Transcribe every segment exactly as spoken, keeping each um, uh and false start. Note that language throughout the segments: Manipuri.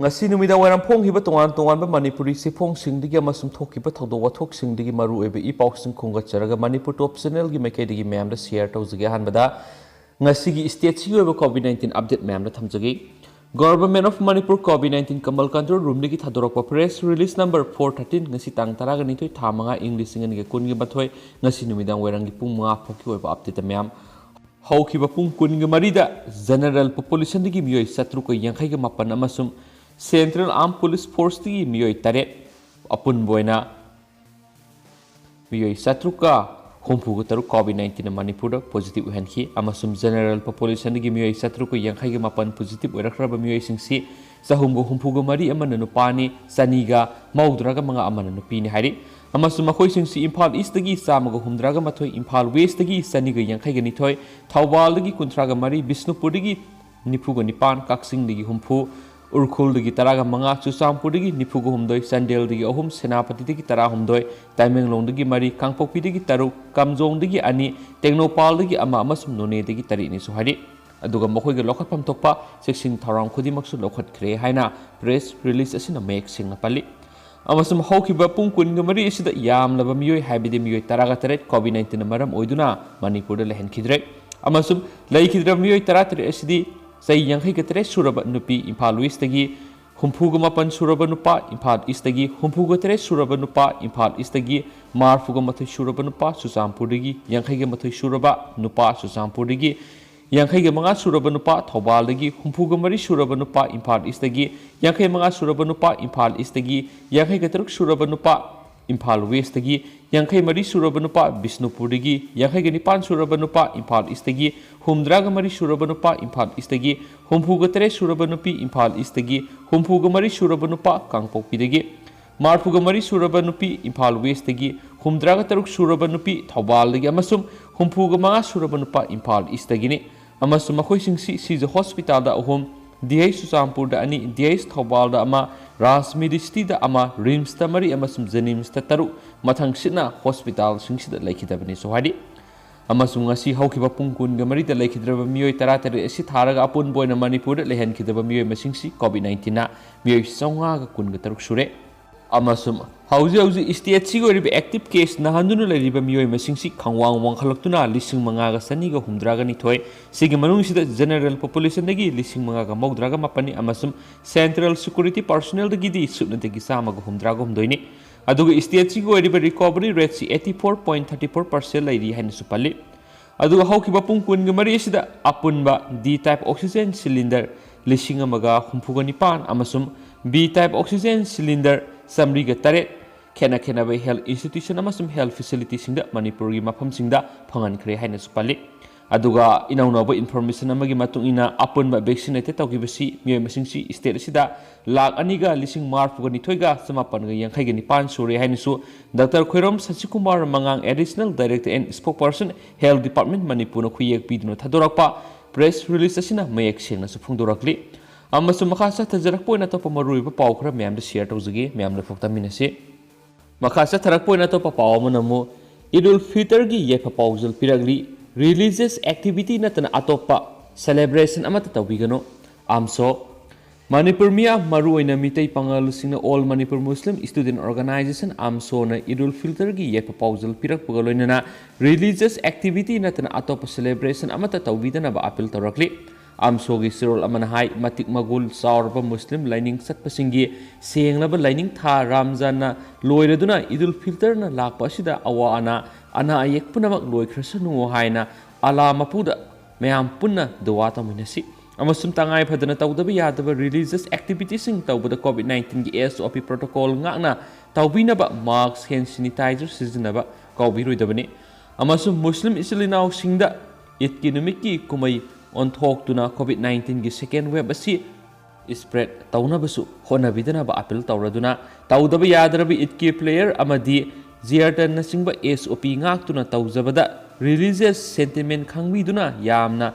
ꯉꯁꯤ ꯅꯨꯃꯤꯗꯥꯡ ꯋꯥꯏꯔꯝ ꯐꯣꯡꯈꯤꯕ ꯇꯣꯉꯥꯟ ꯇꯣꯉꯥꯟꯕ ꯃꯅꯤꯄꯨꯔꯤ ꯆꯦꯐꯣꯡꯁꯤꯡꯗꯒꯤ ꯑꯃꯁꯨꯡ ꯊꯣꯛꯈꯤꯕ ꯊꯧꯗꯣꯛ ꯋꯥꯊꯣꯛꯁꯤꯡꯗꯒꯤ ꯃꯔꯨꯑꯣꯏꯕ ꯏ ꯄꯥꯎꯁꯤꯡ ꯈꯣꯝꯒꯠꯆꯔꯒ ꯃꯅꯤꯄꯨꯔ ꯇꯣꯞ ꯆꯦꯅꯦꯜꯒꯤ ꯃꯥꯏꯀꯩꯗꯒꯤ ꯃꯌꯥꯝꯗ ꯁꯤꯌꯔ ꯇꯧꯖꯒꯦ꯫ ꯑꯍꯥꯟꯕꯗ ꯉꯁꯤꯒꯤ ꯁ꯭ꯇꯦꯠꯁꯤꯒꯤ ꯑꯣꯏꯕ ꯀꯣꯚꯤꯗ ꯅꯥꯏꯟꯇꯤꯟ ꯑꯞꯗꯦꯠ ꯃꯌꯥꯝꯗ ꯊꯝꯖꯒꯦ꯫ Government of Manipur covid nineteen ꯀꯃꯜ ꯀꯟꯇ꯭ꯔꯣꯜ ꯔꯨꯝꯗꯒꯤ ꯊꯥꯗꯣꯔꯛꯄ press release number four thirteen, ꯉꯁꯤ ꯇꯥꯡ ꯇꯔꯥꯒ ꯅꯤꯊꯣꯏ, ꯊꯥ ꯃꯉꯥ, ꯏꯪ ꯂꯤꯁꯤꯡ ꯑꯅꯤꯒ ꯀꯨꯟꯒ ꯃꯥꯊꯣꯏ, ꯉꯁꯤ ꯅꯨꯃꯤꯗꯥꯡ ꯋꯥꯏꯔꯝꯒꯤ ꯄꯨꯡ ꯃꯉꯥ ꯐꯥꯎꯒꯤ ꯑꯣꯏꯕ ꯑꯞꯗꯦꯠ ꯃꯌꯥꯝ꯫ ꯍꯧꯈꯤꯕ ꯄꯨꯡ ꯀꯨꯟꯒ ꯃꯔꯤꯗ ꯖꯦꯅꯔꯦꯜ ꯄꯣꯄꯨꯂꯦꯁꯟꯗꯒꯤ ꯃꯤꯑꯣꯏ ꯆꯥꯇ꯭ꯔꯨꯛꯀ ꯌꯥꯡꯈꯩꯒ ꯃꯥꯄꯟ ꯑꯃꯁꯨꯡ ꯁꯦꯟꯇ꯭ꯔꯦꯜ ꯑꯥꯔꯝ ꯄꯨꯂꯤꯁ ꯐꯣꯔꯁꯇꯒꯤ ꯃꯤꯑꯣꯏ ꯇꯔꯦꯠ, ꯑꯄꯨꯟꯕ ꯑꯣꯏꯅ ꯃꯤꯑꯣꯏ ꯆꯥꯇ꯭ꯔꯨꯛꯀ ꯍꯨꯝꯐꯨꯒ ꯇꯔꯨꯛ ꯀꯣꯚꯤꯗ ꯅꯥꯏꯟꯇꯤꯟꯅ ꯃꯅꯤꯄꯨꯔꯗ ꯄꯣꯖꯤꯇꯤꯚ ꯑꯣꯏꯍꯟꯈꯤ ꯑꯃꯁꯨꯡ ꯖꯦꯅꯔꯦꯜ ꯄꯣꯄꯨꯂꯦꯁꯟꯗꯒꯤ ꯃꯤꯑꯣꯏ ꯆꯥꯇ꯭ꯔꯨꯛꯀ ꯌꯥꯡꯈꯩꯒ ꯃꯥꯄꯟ ꯄꯣꯖꯤꯇꯤꯚ ꯑꯣꯏꯔꯛꯈ꯭ꯔꯕ ꯃꯤꯑꯣꯏꯁꯤꯡꯁꯤ ꯆꯍꯨꯝꯒ ꯍꯨꯝꯐꯨꯒ ꯃꯔꯤ ꯑꯃꯅ ꯅꯨꯄꯥꯅꯤ, ꯆꯅꯤꯒ ꯃꯧꯗ꯭ꯔꯥꯒ ꯃꯉꯥ ꯑꯃꯅ ꯅꯨꯄꯤꯅꯤ ꯍꯥꯏꯔꯤ꯫ ꯑꯃꯁꯨꯡ ꯃꯈꯣꯏꯁꯤꯡꯁꯤ ꯏꯝꯐꯥꯜ ꯏꯁꯇꯒꯤ ꯆꯥꯝꯃꯒ ꯍꯨꯝꯗ꯭ꯔꯥꯒ ꯃꯥꯊꯣꯏ, ꯏꯝꯐꯥꯜ ꯋꯦꯁꯇꯒꯤ ꯆꯅꯤꯒ ꯌꯥꯡꯈꯩꯒ ꯅꯤꯊꯣꯏ, ꯊꯧꯕꯥꯜꯗꯒꯤ ꯀꯨꯟꯊ꯭ꯔꯥꯒ ꯃꯔꯤ, ꯕꯤꯁꯅꯨꯄꯨꯔꯗꯒꯤ ꯅꯤꯐꯨꯒ ꯅꯤꯄꯥꯟ, ꯀꯛꯆꯤꯡꯗꯒꯤ ꯍꯨꯝꯐꯨ, ꯎꯈ꯭ꯔꯨꯜꯗꯒꯤ ꯇꯔꯥꯒ ꯃꯉꯥ, ꯆꯨꯔꯆꯥꯟꯄꯨꯔꯗꯒꯤ ꯅꯤꯐꯨꯒ ꯍꯨꯝꯗꯣꯏ, ꯆꯥꯟꯗꯦꯜꯗꯒꯤ ꯑꯍꯨꯝ, ꯁꯦꯅꯥꯄꯇꯤꯗꯒꯤ ꯇꯔꯥꯍꯨꯝꯗꯣꯏ, ꯇꯃꯦꯡꯂꯣꯡꯗꯒꯤ ꯃꯔꯤ, ꯀꯥꯡꯄꯣꯛꯄꯤꯗꯒꯤ ꯇꯔꯨꯛ, ꯀꯥꯝꯖꯣꯡꯗꯒꯤ ꯑꯅꯤ, ꯇꯦꯡꯅꯧꯄꯥꯜꯗꯒꯤ ꯑꯃ ꯑꯃꯁꯨꯡ ꯅꯣꯅꯦꯗꯒꯤ ꯇꯔꯦꯠꯅꯤꯁꯨ ꯍꯥꯏꯔꯤ꯫ ꯑꯗꯨꯒ ꯃꯈꯣꯏꯒꯤ ꯂꯧꯈꯠꯐꯝ ꯊꯣꯛꯄ ꯆꯦꯛꯁꯤꯟ ꯊꯧꯔꯥꯡ ꯈꯨꯗꯤꯡꯃꯛꯁꯨ ꯂꯧꯈꯠꯈ꯭ꯔꯦ ꯍꯥꯏꯅ ꯄ꯭ꯔꯦꯁ ꯔꯤꯂꯤꯁ ꯑꯁꯤꯅ ꯃꯌꯦꯛ ꯁꯦꯡꯅ ꯄꯜꯂꯤ꯫ ꯑꯃꯁꯨꯡ ꯍꯧꯈꯤꯕ ꯄꯨꯡ ꯀꯨꯟꯒ ꯃꯔꯤ ꯑꯁꯤꯗ ꯌꯥꯝꯂꯕ ꯃꯤꯑꯣꯏ, ꯍꯥꯏꯕꯗꯤ ꯃꯤꯑꯣꯏ ꯇꯔꯥꯒ ꯇꯔꯦꯠ ꯀꯣꯚꯤꯗ ꯅꯥꯏꯟꯇꯤꯟꯅ ꯃꯔꯝ ꯑꯣꯏꯗꯨꯅ ꯃꯅꯤꯄꯨꯔꯗ ꯂꯩꯍꯟꯈꯤꯗ꯭ꯔꯦ꯫ ꯑꯃꯁꯨꯡ ꯂꯩꯈꯤꯗ꯭ꯔꯕ ꯃꯤꯑꯣꯏ ꯇꯔꯥꯇꯔꯦꯠ ꯑꯁꯤꯗꯤ ꯆꯍꯤ ꯌꯥꯡꯈꯩꯒ ꯇꯔꯦꯠ ꯁꯨꯔꯕ ꯅꯨꯄꯤ, ꯏꯝꯐꯥꯜ ꯋꯦꯁꯇꯒꯤ, ꯍꯨꯝꯐꯨꯒ ꯃꯥꯄꯟ ꯁꯨꯔꯕ ꯅꯨꯄꯥ, ꯏꯝꯐꯥꯜ ꯏꯁꯇꯒꯤ, ꯍꯨꯝꯐꯨꯒ ꯇꯔꯦꯠ ꯁꯨꯔꯕ ꯅꯨꯄꯥ, ꯏꯝꯐꯥꯜ ꯏꯁꯇꯒꯤ, ꯃꯔꯐꯨꯒ ꯃꯥꯊꯣꯏ ꯁꯨꯔꯕ ꯅꯨꯄꯥ, ꯆꯨꯔꯆꯥꯟꯄꯨꯔꯗꯒꯤ, ꯌꯥꯡꯈꯩꯒ ꯃꯥꯊꯣꯏ ꯁꯨꯔꯕ ꯅꯨꯄꯥ, ꯆꯨꯔꯆꯥꯟꯄꯨꯔꯗꯒꯤ, ꯌꯥꯡꯈꯩꯒ ꯃꯉꯥ ꯁꯨꯔꯕ ꯅꯨꯄꯥ, ꯊꯧꯕꯥꯜꯗꯒꯤ, ꯍꯨꯝꯐꯨꯒ ꯃꯔꯤ ꯁꯨꯔꯕ ꯅꯨꯄꯥ, ꯏꯝꯐꯥꯜ ꯏꯁꯇꯒꯤ, ꯌꯥꯡꯈꯩ ꯃꯉꯥ ꯁꯨꯔꯕ ꯅꯨꯄꯥ, ꯏꯝꯐꯥꯜ ꯏꯁꯇꯒꯤ, ꯌꯥꯡꯈꯩꯒ ꯇꯔꯨꯛ ꯁꯨꯔꯕ ꯅꯨꯄꯥ, ꯏꯝꯐꯥꯜ ꯋꯦꯁꯇꯒꯤ, ꯌꯥꯡꯈꯩ ꯃꯔꯤ ꯁꯨꯔꯕ ꯅꯨꯄꯥ, ꯕꯤꯁꯅꯨꯄꯨꯔꯗꯒꯤ, ꯌꯥꯡꯈꯩꯒ ꯅꯤꯄꯥꯟ ꯁꯨꯔꯕ ꯅꯨꯄꯥ, ꯏꯝꯐꯥꯜ ꯏꯁꯇꯒꯤ, ꯍꯨꯝꯗ꯭ꯔꯥꯒ ꯃꯔꯤ ꯁꯨꯔꯕ ꯅꯨꯄꯥ, ꯏꯝꯐꯥꯜ ꯏꯁꯇꯒꯤ, ꯍꯨꯝꯐꯨꯒ ꯇꯔꯦꯠ ꯁꯨꯔꯕ ꯅꯨꯄꯤ, ꯏꯝꯐꯥꯜ ꯏꯁꯇꯒꯤ, ꯍꯨꯝꯐꯨꯒ ꯃꯔꯤ ꯁꯨꯔꯕ ꯅꯨꯄꯥ, ꯀꯥꯡꯄꯣꯛꯄꯤꯗꯒꯤ, ꯃꯔꯐꯨꯒ ꯃꯔꯤ ꯁꯨꯔꯕ ꯅꯨꯄꯤ, ꯏꯝꯐꯥꯜ ꯋꯦꯁꯇꯒꯤ, ꯍꯨꯝꯗ꯭ꯔꯥꯒ ꯇꯔꯨꯛ ꯁꯨꯔꯕ ꯅꯨꯄꯤ, ꯊꯧꯕꯥꯜꯗꯒꯤ, ꯑꯃꯁꯨꯡ ꯍꯨꯝꯐꯨꯒ ꯃꯉꯥ ꯁꯨꯔꯕ ꯅꯨꯄꯥ, ꯏꯝꯐꯥꯜ ꯏꯁꯇꯒꯤꯅꯤ꯫ ꯑꯃꯁꯨꯡ ꯃꯈꯣꯏꯁꯤꯡꯁꯤ ꯁꯤꯖ ꯍꯣꯁꯄꯤꯇꯥꯜꯗ ꯑꯍꯨꯝ, ꯗꯤ ꯑꯩꯆ ꯆꯨꯔꯆꯥꯟꯄꯨꯔꯗ ꯑꯅꯤ, ꯗꯤ ꯑꯩꯆ ꯊꯧꯕꯥꯜꯗ ꯑꯃ, ꯔꯥꯖ ꯃꯦꯗꯤꯁꯤꯇꯤꯗ ꯑꯃ, ꯔꯤꯝꯁꯇ ꯃꯔꯤ ꯑꯃꯁꯨꯡ ꯖꯦꯅꯤꯝꯁꯇ ꯇꯔꯨꯛ, ꯃꯊꯪꯁꯤꯠꯅ ꯍꯣꯁꯄꯤꯇꯥꯜꯁꯤꯡꯁꯤꯗ ꯂꯩꯈꯤꯗꯕꯅꯤꯁꯨ ꯍꯥꯏꯔꯤ꯫ ꯑꯃꯁꯨꯡ ꯉꯁꯤ ꯍꯧꯈꯤꯕ ꯄꯨꯡ ꯀꯨꯟꯒ ꯃꯔꯤꯗ ꯂꯩꯈꯤꯗ꯭ꯔꯕ ꯃꯤꯑꯣꯏ ꯇꯔꯥꯇꯔꯦꯠ ꯑꯁꯤ ꯊꯥꯔꯒ ꯑꯄꯨꯟꯕ ꯑꯣꯏꯅ ꯃꯅꯤꯄꯨꯔꯗ ꯂꯩꯍꯟꯈꯤꯗꯕ ꯃꯤꯑꯣꯏ ꯃꯁꯤꯡꯁꯤ COVID nineteen ꯅ ꯃꯤꯑꯣꯏ ꯆꯥꯝꯃꯉꯥꯒ ꯀꯨꯟꯒ ꯇꯔꯨꯛ ꯁꯨꯔꯦ꯫ ꯑꯃꯁꯨꯡ ꯍꯧꯖꯤꯛ ꯍꯧꯖꯤꯛ state ꯁꯤꯒꯤ ꯑꯣꯏꯔꯤꯕ active case ꯅꯥꯍꯟꯗꯨꯅ ꯂꯩꯔꯤꯕ ꯃꯤꯑꯣꯏ ꯃꯁꯤꯡꯁꯤ ꯈꯪꯋꯥꯡ ꯋꯥꯡꯈꯠꯂꯛꯇꯨꯅ ꯂꯤꯁꯤꯡ ꯃꯉꯥꯒ ꯆꯅꯤꯒ ꯍꯨꯝꯗ꯭ꯔꯥꯒ ꯅꯤꯊꯣꯏ, ꯁꯤꯒꯤ ꯃꯅꯨꯡꯁꯤꯗ general population ꯗꯒꯤ ꯂꯤꯁꯤꯡ ꯃꯉꯥꯒ ꯃꯧꯗ꯭ꯔꯥꯒ ꯃꯥꯄꯟꯅꯤ ꯑꯃꯁꯨꯡ central security personnel ꯗꯒꯤꯗꯤ ꯁꯨꯞꯅꯇꯒꯤ ꯆꯥꯝꯃꯒ ꯍꯨꯝꯗ꯭ꯔꯥꯒ ꯍꯨꯝꯗꯣꯏꯅꯤ꯫ ꯑꯗꯨꯒ state ꯁꯤꯒꯤ ꯑꯣꯏꯔꯤꯕ recovery rate ꯁꯤ eighty four point thirty four percent ꯂꯩꯔꯤ ꯍꯥꯏꯅꯁꯨ ꯄꯜꯂꯤ꯫ ꯑꯗꯨꯒ ꯍꯧꯈꯤꯕ ꯄꯨꯡ ꯀꯨꯟꯒ ꯃꯔꯤ ꯑꯁꯤꯗ ꯑꯄꯨꯟꯕ D type oxygen cylinder ꯂꯤꯁꯤꯡ ꯑꯃꯒ ꯍꯨꯝꯐꯨꯒ ꯅꯤꯄꯥꯟ ꯑꯃꯁꯨꯡ B type oxygen cylinder ꯆꯥꯃꯔꯤꯒ ꯇꯔꯦꯠ ꯈꯦꯠꯅ ꯈꯦꯠꯅꯕ health institution ꯑꯃꯁꯨꯡ health facility ꯁꯤꯡꯗ ꯃꯅꯤꯄꯨꯔꯒꯤ ꯃꯐꯝꯁꯤꯡꯗ ꯐꯪꯍꯟꯈ꯭ꯔꯦ ꯍꯥꯏꯅꯁꯨ ꯄꯜꯂꯤ꯫ ꯑꯗꯨꯒ ꯏꯅꯧꯅꯧꯕ information ꯑꯃꯒꯤ ꯃꯇꯨꯡ ꯏꯟꯅ, ꯑꯄꯨꯟꯕ vaccinated ꯇꯧꯈꯤꯕꯁꯤ ꯃꯤꯑꯣꯏ ꯃꯁꯤꯡꯁꯤ state ꯑꯁꯤꯗ ꯂꯥꯈ ꯑꯅꯤꯒ ꯂꯤꯁꯤꯡ ꯃꯔꯤꯐꯨꯒ ꯅꯤꯊꯣꯏꯒ ꯆꯃꯥꯄꯟꯒ ꯌꯥꯡꯈꯩꯒ ꯅꯤꯄꯥꯟ ꯁꯨꯔꯦ ꯍꯥꯏꯅꯁꯨ Doctor Khoirom ꯁꯁꯤꯀꯨꯃꯥꯔ ꯃꯉꯥꯡ, Additional Director and Spokesperson, Health Department, ꯃꯅꯤꯄꯨꯔꯅ ꯈꯨꯌꯦꯛ ꯄꯤꯗꯨꯅ ꯊꯥꯗꯣꯔꯛꯄ press release ꯑꯁꯤꯅ ꯃꯌꯦꯛ ꯁꯦꯡꯅꯁꯨ ꯐꯣꯡꯗꯣꯔꯛꯂꯤ꯫ ꯑꯃꯁꯨꯡ ꯃꯈꯥ ꯆꯠꯊꯖꯔꯛꯄ ꯑꯣꯏꯅ ꯑꯇꯣꯞꯄ ꯃꯔꯨꯑꯣꯏꯕ ꯄꯥꯎ ꯈꯔ ꯃꯌꯥꯝꯗ share ꯇꯧꯖꯒꯦ, ꯃꯌꯥꯝ ꯂꯧꯊꯣꯛ ꯇꯥꯃꯤꯟꯅꯁꯤ꯫ ꯃꯈꯥ ꯆꯠꯊꯔꯛꯄ ꯑꯣꯏꯅ ꯑꯇꯣꯞꯄ ꯄꯥꯎ ꯑꯃꯅ ꯑꯃꯨꯛ ꯏꯗ ꯎꯜ ꯐꯤꯇꯔꯒꯤ ꯌꯥꯏꯐ ꯄꯥꯎꯖꯦꯜ ꯄꯤꯔꯛꯂꯤ꯫ Religious activity ꯅꯠꯇꯅ ꯑꯇꯣꯞꯄ celebration ꯑꯃꯠꯇ ꯇꯧꯕꯤꯒꯅꯨ꯫ ꯑꯥꯝꯁꯣ꯫ ꯃꯅꯤꯄꯨꯔ ꯃꯤꯌꯥꯝ, ꯃꯔꯨꯑꯣꯏꯅ Meitei ꯄꯥꯉꯜꯁꯤꯡꯅ All Manipur Muslim Student Organisation, ꯑꯥꯝꯁꯣꯅ ꯏꯗ ꯎꯜ ꯐꯤꯇꯔꯒꯤ ꯌꯥꯏꯐ ꯄꯥꯎꯖꯦꯜ ꯄꯤꯔꯛꯄꯒ ꯂꯣꯏꯅꯅ religious activity ꯅꯠꯇꯅ ꯑꯇꯣꯞꯄ celebration ꯑꯃꯠꯇ ꯇꯧꯕꯤꯗꯅꯕ appeal ꯇꯧꯔꯛꯂꯤ꯫ ꯑꯥꯝꯁꯣꯒꯤ ꯆꯦꯔꯣꯜ ꯑꯃꯅ ꯍꯥꯏ, ꯃꯇꯤꯛ ꯃꯒꯨꯟ ꯆꯥꯎꯔꯕ ꯃꯨꯁꯂꯤꯝ ꯂꯥꯏꯅꯤꯡ ꯆꯠꯄꯁꯤꯡꯒꯤ ꯁꯦꯡꯂꯕ ꯂꯥꯏꯅꯤꯡ ꯊꯥ ꯔꯥꯝꯖꯥꯟꯅ ꯂꯣꯏꯔꯗꯨꯅ ꯏꯗ ꯎꯜ ꯐꯤꯇꯔꯅ ꯂꯥꯛꯄ ꯑꯁꯤꯗ ꯑꯋꯥ ꯑꯅꯥ, ꯑꯅꯥ ꯑꯌꯦꯛ ꯄꯨꯝꯅꯃꯛ ꯂꯣꯏꯈ꯭ꯔꯁꯅꯨ ꯍꯥꯏꯅ ꯑꯜꯂꯥ ꯃꯄꯨꯗ ꯃꯌꯥꯝ ꯄꯨꯟꯅ ꯗꯨꯋꯥ ꯇꯧꯃꯤꯟꯅꯁꯤ꯫ ꯑꯃꯁꯨꯡ ꯇꯉꯥꯏ ꯐꯗꯅ ꯇꯧꯗꯕ ꯌꯥꯗꯕ religious activity ꯁꯤꯡ ꯇꯧꯕꯗ COVID nineteen ꯒꯤ S O P protocol ꯉꯥꯛꯅ ꯇꯧꯕꯤꯅꯕ mask, hand sanitizer ꯁꯤꯖꯤꯟꯅꯕ ꯀꯥꯎꯕꯤꯔꯣꯏꯗꯕꯅꯤ꯫ ꯑꯃꯁꯨꯡ ꯃꯨꯁꯂꯤꯝ ꯏꯆꯤꯜ ꯏꯅꯥꯎꯁꯤꯡꯗ ꯏꯗꯀꯤ ꯅꯨꯃꯤꯠꯀꯤ ꯀꯨꯝꯍꯩ ꯑꯣꯟꯊꯣꯛꯇꯨꯅ COVID nineteen ꯒꯤ second wave ꯑꯁꯤ spread ꯇꯧꯅꯕꯁꯨ ꯍꯣꯠꯅꯕꯤꯗꯅꯕ appeal ꯇꯧꯔꯗꯨꯅ, ꯇꯧꯗꯕ ꯌꯥꯗ꯭ꯔꯕ ꯏꯗꯀꯤ prayer ꯑꯃꯗꯤ ꯖꯤꯌꯥꯔꯠꯅꯆꯤꯡꯕ S O P ꯉꯥꯛꯇꯨꯅ ꯇꯧꯖꯕꯗ religious sentiment ꯈꯪꯕꯤꯗꯨꯅ ꯌꯥꯝꯅ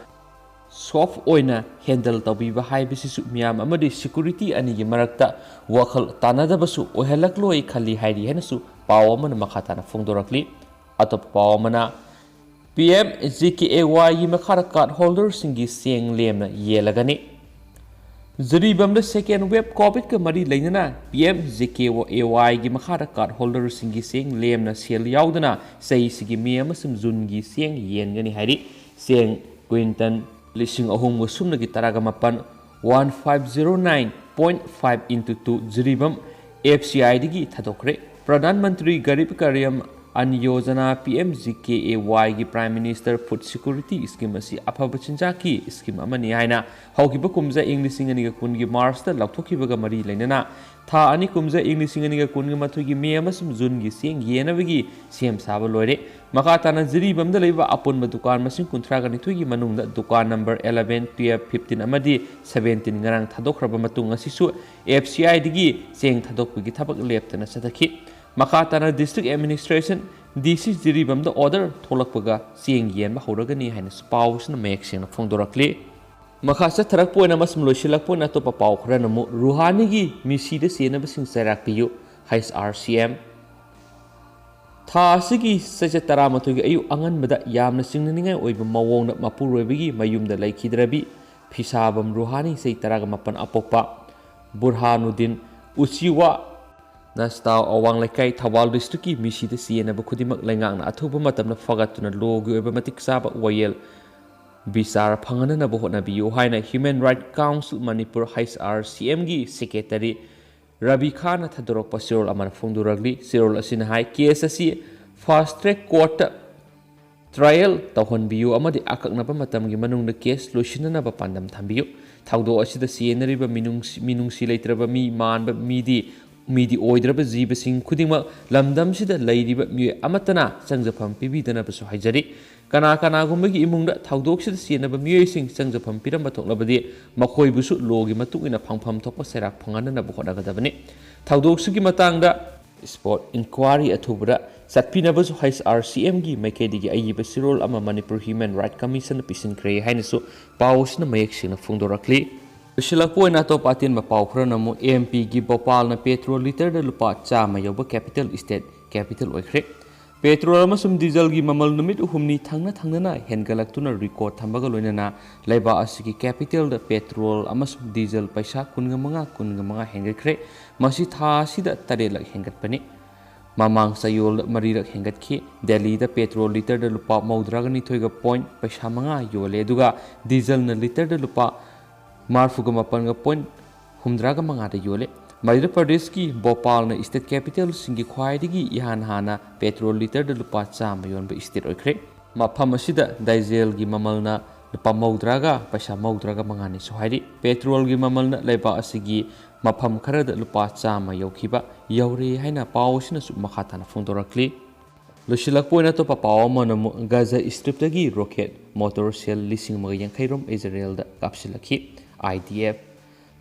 soft ꯑꯣꯏꯅ handle ꯇꯧꯕꯤꯕ ꯍꯥꯏꯕꯁꯤꯁꯨ ꯃꯤꯌꯥꯝ ꯑꯃꯗꯤ security ꯑꯅꯤꯒꯤ ꯃꯔꯛꯇ ꯋꯥꯈꯜ ꯇꯥꯅꯗꯕꯁꯨ ꯑꯣꯏꯍꯜꯂꯛꯂꯣꯏ ꯈꯜꯂꯤ ꯍꯥꯏꯔꯤ ꯍꯥꯏꯅꯁꯨ ꯄꯥꯎ ꯑꯃꯅ ꯃꯈꯥ ꯇꯥꯅ ꯐꯣꯡꯗꯣꯔꯛꯂꯤ꯫ ꯑꯇꯣꯞꯄ ꯄꯥꯎ ꯑꯃꯅ, ꯄꯤ ꯑꯦꯝ ꯖꯤ ꯀꯦ ꯑꯦ ꯋꯥꯏꯒꯤ ꯃꯈꯥꯗ ꯀꯥꯔꯗ ꯍꯣꯜꯗꯔꯁꯤꯡꯒꯤ ꯆꯦꯡ ꯂꯦꯝꯅ ꯌꯦꯜꯂꯒꯅꯤ꯫ ꯖꯤꯔꯤꯕꯥꯝꯗ second wave COVID-ꯀ ꯃꯔꯤ ꯂꯩꯅꯅ ꯄꯤ ꯑꯦꯝ ꯖꯤ ꯀꯦ ꯑꯦ ꯋꯥꯏꯒꯤ ꯃꯈꯥꯗ ꯀꯥꯔꯗ ꯍꯣꯜꯗꯔꯁꯤꯡꯒꯤ ꯆꯦꯡ ꯂꯦꯝꯅ ꯁꯦꯜ ꯌꯥꯎꯗꯅ ꯆꯍꯤꯁꯤꯒꯤ ꯃꯦ ꯑꯃꯁꯨꯡ ꯖꯨꯟꯒꯤ ꯆꯦꯡ ꯌꯦꯟꯒꯅꯤ ꯍꯥꯏꯔꯤ꯫ ꯆꯦꯡ ꯀ꯭ꯋꯤꯟꯇꯜ ꯂꯤꯁꯤꯡ ꯑꯍꯨꯝꯒ ꯁꯨꯞꯅꯒꯤ ꯇꯔꯥꯒ ꯃꯥꯄꯟ, one five zero nine point five into two, ꯖꯤꯔꯤꯕꯥꯝ ꯑꯦꯐ ꯁꯤ ꯑꯥꯏꯗꯒꯤ ꯊꯥꯗꯣꯛꯈ꯭ꯔꯦ꯫ Pradhan Mantri Garib Kalyan Ann Yojana, P M G K A ꯋꯥꯏꯒꯤ Prime Minister Food Security Scheme ꯑꯁꯤ ꯑꯐꯕ ꯆꯤꯟꯖꯥꯛꯀꯤ scheme ꯑꯃꯅꯤ ꯍꯥꯏꯅ ꯍꯧꯈꯤꯕ ꯀꯨꯝꯖꯥ ꯏꯪ ꯂꯤꯁꯤꯡ ꯑꯅꯤꯒ ꯀꯨꯟꯒꯤ ꯃꯥꯔꯆꯇ ꯂꯥꯎꯊꯣꯛꯈꯤꯕꯒ ꯃꯔꯤ ꯂꯩꯅꯅ ꯊꯥ ꯑꯅꯤ ꯀꯨꯝꯖꯥ ꯏꯪ ꯂꯤꯁꯤꯡ ꯑꯅꯤꯒ ꯀꯨꯟꯒ ꯃꯥꯊꯣꯏꯒꯤ ꯃꯦ ꯑꯃꯁꯨꯡ ꯖꯨꯟꯒꯤ ꯆꯦꯡ ꯌꯦꯟꯅꯕꯒꯤ ꯁꯦꯝ ꯁꯥꯕ ꯂꯣꯏꯔꯦ꯫ ꯃꯈꯥ ꯇꯥꯅ ꯖꯤꯔꯤꯕꯥꯝꯗ ꯂꯩꯕ ꯑꯄꯨꯟꯕ ꯗꯨꯀꯥꯟ ꯃꯁꯤꯡ ꯀꯨꯟꯊ꯭ꯔꯥꯒ ꯅꯤꯊꯣꯏꯒꯤ ꯃꯅꯨꯡꯗ ꯗꯨꯀꯥꯟ number eleven, twelve, fifteen ꯑꯃꯗꯤ seventeen ꯉꯔꯥꯡ ꯊꯥꯗꯣꯛꯈ꯭ꯔꯕ ꯃꯇꯨꯡ ꯑꯁꯤꯁꯨ ꯑꯦꯐ ꯁꯤ ꯑꯥꯏꯗꯒꯤ ꯆꯦꯡ ꯊꯥꯗꯣꯛꯄꯒꯤ ꯊꯕꯛ ꯂꯦꯞꯇꯅ ꯆꯠꯊꯈꯤ꯫ ꯃꯈꯥ ꯇꯥꯅ District Administration, ꯗꯤ ꯁꯤ ꯖꯤꯔꯤꯕꯥꯝꯗ order ꯊꯣꯛꯂꯛꯄꯒ ꯆꯦꯡ ꯌꯦꯟꯕ ꯍꯧꯔꯒꯅꯤ ꯍꯥꯏꯅꯁꯨ ꯄꯥꯎꯁꯤꯅ ꯃꯌꯦꯛ ꯁꯦꯡꯅ ꯐꯣꯡꯗꯣꯔꯛꯂꯤ꯫ ꯃꯈꯥ ꯆꯠꯊꯔꯛꯄ ꯑꯣꯏꯅ ꯑꯃꯁꯨꯡ ꯂꯣꯏꯁꯤꯜꯂꯛꯄ ꯑꯣꯏꯅ ꯑꯇꯣꯞꯄ ꯄꯥꯎ ꯈꯔꯅ ꯑꯃꯨꯛ ꯔꯨꯍꯥꯅꯤꯒꯤ ꯃꯤꯁꯤꯗ ꯆꯦꯟꯅꯕꯁꯤꯡ ꯆꯩꯔꯥꯛ ꯄꯤꯌꯨ, ꯍꯩꯆ ꯑꯥꯔ ꯁꯤ ꯑꯦꯝ꯫ ꯊꯥ ꯑꯁꯤꯒꯤ ꯆꯩꯆꯠ ꯇꯔꯥꯃꯥꯊꯣꯏꯒꯤ ꯑꯌꯨꯛ ꯑꯉꯟꯕꯗ ꯌꯥꯝꯅ ꯆꯤꯡꯅꯅꯤꯡꯉꯥꯏ ꯑꯣꯏꯕ ꯃꯑꯣꯡꯗ ꯃꯄꯨꯔꯣꯏꯕꯒꯤ ꯃꯌꯨꯝꯗ ꯂꯩꯈꯤꯗ꯭ꯔꯕꯤ ꯐꯤꯁꯥꯕꯝ ꯔꯨꯍꯥꯅꯤ, ꯆꯍꯤ ꯇꯔꯥꯒ ꯃꯥꯄꯟ, ꯑꯄꯣꯛꯄ ꯕꯨꯔꯍꯥꯅꯨꯗꯤꯟ ꯎꯆꯤꯋꯥ ꯅꯁꯇꯥꯎ, ꯑꯋꯥꯡ ꯂꯩꯀꯥꯏ, ꯊꯧꯕꯥꯜ district-ꯀꯤ ꯃꯤꯁꯤꯗ ꯆꯦꯟꯅꯕ ꯈꯨꯗꯤꯡꯃꯛ ꯂꯩꯉꯥꯛꯅ ꯑꯊꯨꯕ ꯃꯇꯝꯗ ꯐꯒꯠꯇꯨꯅ ꯂꯣꯒꯤ ꯑꯣꯏꯕ ꯃꯇꯤꯛ ꯆꯥꯕ ꯋꯥꯌꯦꯜ ꯕꯤꯆꯥꯔ ꯐꯪꯍꯟꯅꯅꯕ ꯍꯣꯠꯅꯕꯤꯌꯨ ꯍꯥꯏꯅ Human Rights Council Manipur, H R C ꯑꯦꯝꯒꯤ secretary ꯔꯕꯤ ꯈꯥꯟꯅ ꯊꯥꯗꯣꯔꯛꯄ ꯆꯦꯔꯣꯜ ꯑꯃꯅ ꯐꯣꯡꯗꯣꯔꯛꯂꯤ꯫ ꯆꯦꯔꯣꯜ ꯑꯁꯤꯅ ꯍꯥꯏ, case ꯑꯁꯤ fast track court-ꯇ trial ꯇꯧꯍꯟꯕꯤꯌꯨ ꯑꯃꯗꯤ ꯑꯀꯛꯅꯕ ꯃꯇꯝꯒꯤ ꯃꯅꯨꯡꯗ case ꯂꯣꯏꯁꯤꯟꯅꯅꯕ ꯄꯥꯟꯗꯝ ꯊꯝꯕꯤꯌꯨ꯫ ꯊꯧꯗꯣꯛ ꯑꯁꯤꯗ ꯆꯦꯟꯅꯔꯤꯕ ꯃꯤꯅꯨꯡꯁꯤ, ꯃꯤꯅꯨꯡꯁꯤ ꯂꯩꯇ꯭ꯔꯕ ꯃꯤ ꯃꯥꯟꯕ ꯃꯤꯗꯤ, ꯃꯤꯗꯤ ꯑꯣꯏꯗ꯭ꯔꯕ ꯖꯤꯕꯁꯤꯡ ꯈꯨꯗꯤꯡꯃꯛ ꯂꯝꯗꯝꯁꯤꯗ ꯂꯩꯔꯤꯕ ꯃꯤꯑꯣꯏ ꯑꯃꯠꯇꯅ ꯆꯪꯖꯐꯝ ꯄꯤꯕꯤꯗꯅꯕꯁꯨ ꯍꯥꯏꯖꯔꯤ꯫ ꯀꯅꯥ ꯀꯅꯥꯒꯨꯝꯕꯒꯤ ꯏꯃꯨꯡꯗ ꯊꯧꯗꯣꯛꯁꯤꯗ ꯆꯦꯟꯅꯕ ꯃꯤꯑꯣꯏꯁꯤꯡ ꯆꯪꯖꯐꯝ ꯄꯤꯔꯝꯕ ꯊꯣꯛꯂꯕꯗꯤ ꯃꯈꯣꯏꯕꯨꯁꯨ ꯂꯣꯒꯤ ꯃꯇꯨꯡ ꯏꯟꯅ ꯐꯪꯐꯝ ꯊꯣꯛꯄ ꯆꯩꯔꯥꯛ ꯐꯪꯍꯟꯅꯅꯕ ꯍꯣꯠꯅꯒꯗꯕꯅꯤ꯫ ꯊꯧꯗꯣꯛꯁꯤꯒꯤ ꯃꯇꯥꯡꯗ spot inquiry ꯑꯊꯨꯕꯗ ꯆꯠꯄꯤꯅꯕꯁꯨ ꯍꯩꯆ ꯑꯥꯔ ꯁꯤ ꯑꯦꯝꯒꯤ ꯃꯥꯏꯀꯩꯗꯒꯤ ꯑꯏꯕ ꯆꯦꯔꯣꯜ ꯑꯃ Manipur Human Rights Commission-ꯗ ꯄꯤꯁꯤꯟꯈ꯭ꯔꯦ ꯍꯥꯏꯅꯁꯨ ꯄꯥꯎ ꯑꯁꯤꯅ ꯃꯌꯦꯛ ꯁꯦꯡꯅ ꯐꯣꯡꯗꯣꯔꯛꯂꯤ꯫ ꯂꯣꯏꯁꯤꯜꯂꯛꯄ ꯑꯣꯏꯅ ꯑꯇꯣꯞꯄ ꯑꯇꯦꯟꯕ ꯄꯥꯎ ꯈꯔꯅ ꯑꯃꯨꯛ ꯑꯦꯝ ꯄꯤꯒꯤ ꯚꯣꯄꯥꯜꯅ petrol litre-ꯗ ꯂꯨꯄꯥ ꯆꯥꯝꯃ ꯌꯧꯕ capital, state capital ꯑꯣꯏꯈ꯭ꯔꯦ꯫ ꯄꯦꯇ꯭ꯔꯣꯜ ꯑꯃꯁꯨꯡ ꯗꯤꯖꯜꯒꯤ ꯃꯃꯜ ꯅꯨꯃꯤꯠ ꯍꯨꯝꯅꯤ ꯊꯪꯅ ꯊꯪꯅꯅ ꯍꯦꯟꯒꯠꯂꯛꯇꯨꯅ ꯔꯦꯀꯣꯔꯗ ꯊꯝꯕꯒ ꯂꯣꯏꯅꯅ ꯂꯩꯕꯥꯛ ꯑꯁꯤꯒꯤ ꯀꯦꯄꯤꯇꯦꯜꯗ ꯄꯦꯇ꯭ꯔꯣꯜ ꯑꯃꯁꯨꯡ ꯗꯤꯖꯜ ꯄꯩꯁꯥ ꯀꯨꯟꯒ ꯃꯉꯥ, ꯀꯨꯟꯒ ꯃꯉꯥ ꯍꯦꯟꯒꯠꯈ꯭ꯔꯦ꯫ ꯃꯁꯤ ꯊꯥ ꯑꯁꯤꯗ ꯇꯔꯦꯠꯂꯛ ꯍꯦꯟꯒꯠꯄꯅꯤ꯫ ꯃꯃꯥꯡ ꯆꯌꯣꯜꯗ ꯃꯔꯤꯔꯛ ꯍꯦꯟꯒꯠꯈꯤ꯫ ꯗꯦꯜꯂꯤꯗ ꯄꯦꯇ꯭ꯔꯣꯜ ꯂꯤꯇꯔꯗ ꯂꯨꯄꯥ ꯃꯧꯗ꯭ꯔꯥꯒ ꯅꯤꯊꯣꯏꯒ ꯄꯣꯏꯟ ꯄꯩꯁꯥ ꯃꯉꯥ ꯌꯣꯜꯂꯦ, ꯑꯗꯨꯒ ꯗꯤꯖꯜꯅ ꯂꯤꯇꯔꯗ ꯂꯨꯄꯥ ꯃꯔꯤꯐꯨꯒ ꯃꯥꯄꯟꯒ ꯄꯣꯏꯟ ꯍꯨꯝꯗ꯭ꯔꯥꯒ ꯃꯉꯥꯗ ꯌꯣꯜꯂꯦ꯫ ꯃꯙ꯭ꯌ ꯄ꯭ꯔꯗꯦꯁꯀꯤ ꯚꯣꯄꯥꯜꯅ ꯁ꯭ꯇꯦꯠ ꯀꯦꯄꯤꯇꯦꯜꯁꯤꯡꯒꯤ ꯈ꯭ꯋꯥꯏꯗꯒꯤ ꯏꯍꯥꯟ ꯍꯥꯟꯅ ꯄꯦꯇ꯭ꯔꯣꯜ ꯂꯤꯇꯔꯗ ꯂꯨꯄꯥ ꯆꯥꯝꯃ ꯌꯣꯟꯕ ꯁ꯭ꯇꯦꯠ ꯑꯣꯏꯈ꯭ꯔꯦ꯫ ꯃꯐꯝ ꯑꯁꯤꯗ ꯗꯤꯖꯦꯜꯒꯤ ꯃꯃꯜꯅ ꯂꯨꯄꯥ ꯃꯧꯗ꯭ꯔꯥꯒ ꯄꯩꯁꯥ ꯃꯧꯗ꯭ꯔꯥꯒ ꯃꯉꯥꯅꯤꯁꯨ ꯍꯥꯏꯔꯤ꯫ ꯄꯦꯇ꯭ꯔꯣꯜꯒꯤ ꯃꯃꯜꯅ ꯂꯩꯕꯥꯛ ꯑꯁꯤꯒꯤ ꯃꯐꯝ ꯈꯔꯗ ꯂꯨꯄꯥ ꯆꯥꯝꯃ ꯌꯧꯈꯤꯕ ꯌꯧꯔꯦ ꯍꯥꯏꯅ ꯄꯥꯎ ꯑꯁꯤꯅꯁꯨ ꯃꯈꯥ ꯇꯥꯅ ꯐꯣꯡꯗꯣꯔꯛꯂꯤ꯫ ꯂꯣꯏꯁꯤꯜꯂꯛꯄ ꯑꯣꯏꯅ ꯑꯇꯣꯞꯄ ꯄꯥꯎ ꯑꯃꯅ ꯑꯃꯨꯛ ꯒꯥꯖꯥ ꯁ꯭ꯇ꯭ꯔꯤꯞꯇꯒꯤ ꯔꯣꯀꯦꯠ ꯃꯣꯇꯣꯔ ꯁꯦꯜ ꯂꯤꯁꯤꯡ ꯑꯃꯒ ꯌꯥꯡꯈꯩ ꯔꯣꯝ ꯏꯖꯔꯦꯜꯗ ꯀꯥꯞꯁꯤꯜꯂꯛꯈꯤ꯫ ꯑꯥꯏ ꯗꯤ ꯑꯦꯐ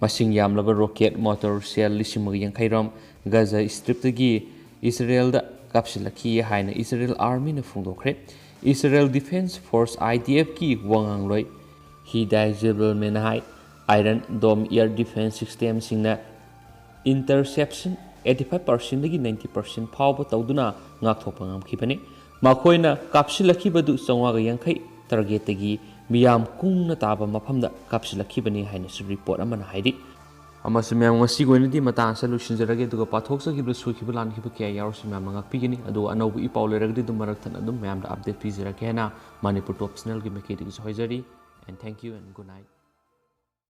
ꯃꯁꯤꯡ ꯌꯥꯝꯂꯕ ꯔꯣꯀꯦꯠ ꯃꯣꯇꯣꯔ ꯁꯦꯜ ꯂꯤꯁꯤꯡ ꯑꯃꯒ ꯌꯥꯡꯈꯩ ꯔꯣꯝ ꯒꯥꯖꯥ ꯁ꯭ꯇ꯭ꯔꯤꯞꯇꯒꯤ ꯏꯖꯔꯦꯜꯗ ꯀꯥꯞꯁꯤꯜꯂꯛꯈꯤ ꯍꯥꯏꯅ ꯏꯖꯔꯦꯜ ꯑꯥꯔꯃꯤꯅ ꯐꯣꯡꯗꯣꯛꯈ꯭ꯔꯦ꯫ Israel defence force, I D ꯑꯦꯐꯀꯤ ꯋꯥꯉꯥꯡꯂꯣꯏ ꯍꯤꯗꯥꯏ ꯖꯦꯕꯦꯜꯃꯦꯟꯅ ꯍꯥꯏ, ꯑꯥꯏꯔꯟ ꯗꯣꯝ ꯑꯦꯌꯔ ꯗꯤꯐꯦꯟꯁ ꯁꯤꯁꯇꯦꯝꯁꯤꯡꯅ ꯏꯟꯇꯔꯁꯦꯞꯁꯟ ꯑꯩꯠꯇꯤ ꯐꯥꯏꯚ ꯄꯥꯔꯁꯦꯟꯗꯒꯤ ꯅꯥꯏꯟꯇꯤ ꯄꯥꯔꯁꯦꯟ ꯐꯥꯎꯕ ꯇꯧꯗꯨꯅ ꯉꯥꯛꯊꯣꯛꯄ ꯉꯝꯈꯤꯕꯅꯤ꯫ ꯃꯈꯣꯏꯅ ꯀꯥꯞꯁꯤꯜꯂꯛꯈꯤꯕꯗꯨ ꯆꯥꯝꯃꯉꯥꯒ ꯌꯥꯡꯈꯩ ꯇꯥꯔꯒꯦꯠꯇꯒꯤ ꯃꯤꯌꯥꯝ ꯀꯨꯡꯅ ꯇꯥꯕ ꯃꯐꯝꯗ ꯀꯥꯞꯁꯤꯜꯂꯛꯈꯤꯕꯅꯤ ꯍꯥꯏꯅꯁꯨ ꯔꯤꯄꯣꯔꯠ ꯑꯃꯅ ꯍꯥꯏꯔꯤ꯫ ꯑꯃꯁꯨ ꯃꯌꯥꯝ, ꯉꯁꯤꯒꯤ ꯑꯣꯏꯅꯗꯤ ꯃꯇꯥꯡ ꯑꯁꯤꯗ ꯂꯣꯏꯁꯤꯟꯖꯔꯒꯦ, ꯑꯗꯨꯒ ꯄꯥꯊꯣꯛꯆꯈꯤꯕ ꯁꯣꯏꯈꯤꯕ ꯂꯥꯟꯈꯤꯕ ꯀꯌꯥ ꯌꯥꯎꯔꯁꯨ ꯃꯌꯥꯝꯅ ꯉꯥꯛꯄꯤꯒꯅꯤ꯫ ꯑꯗꯨꯒ ꯑꯅꯧꯕ ꯏ ꯄꯥꯎ ꯂꯩꯔꯒꯗꯤ ꯑꯗꯨꯝ ꯃꯔꯛ ꯊꯠꯅ ꯑꯗꯨꯝ ꯃꯌꯥꯝꯗ ꯑꯞꯗꯦꯠ ꯄꯤꯖꯔꯛꯀꯦ ꯍꯥꯏꯅ ꯃꯅꯤꯄꯨꯔ ꯇꯣꯞ ꯆꯦꯅꯦꯜꯒꯤ ꯃꯥꯏꯀꯩꯗꯒꯤꯁꯨ ꯍꯥꯏꯖꯔꯤ꯫ And thank you and good night.